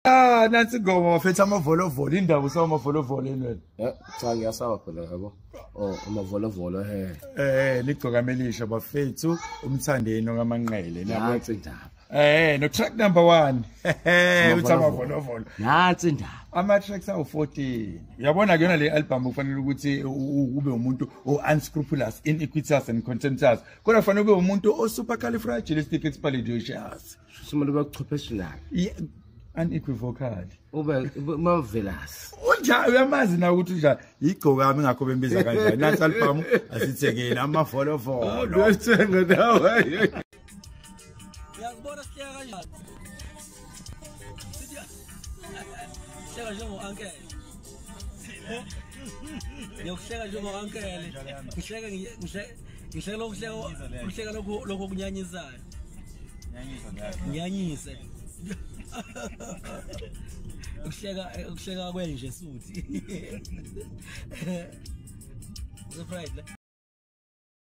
Ah, nansi ingoma bafethu amavolovolo, indaba usawamavolovolo yini wena? Cha, ngiyasaba phela, yabo. Oh, amavolovolo he. Ligcoka melisha bafethu, umthandeni okaManqele nabo. Nansi indaba. No track number 1. Uthi amavolovolo. Nansi indaba. Ama tracks awu 14. Uyabona kuyona le album kufanele ukuthi ube umuntu o unscrupulous, iniquitous and contemptuous. Kodwa kufanele ube umuntu o supercalifragilisticexpialidocious. Umuntu obuchwepheshe. Yeah, unequivocal. Ube marvelous. Unjani, uyamazi na ukuthi unjani? Igcokami ngakho bembiza kanjani. Nansi album asithekeni amavolovolo. Uyathenga nawe. Uyazibona sihleka kanjani? Sithi hleka njengo-ankele. Ngiyokuhleka njengo-ankele. Ngihleke ngihleke lokuhleka lokhu okunyanyisayo. Ngiyanyise. Ukuhleka kwenje suthi. Surprise la.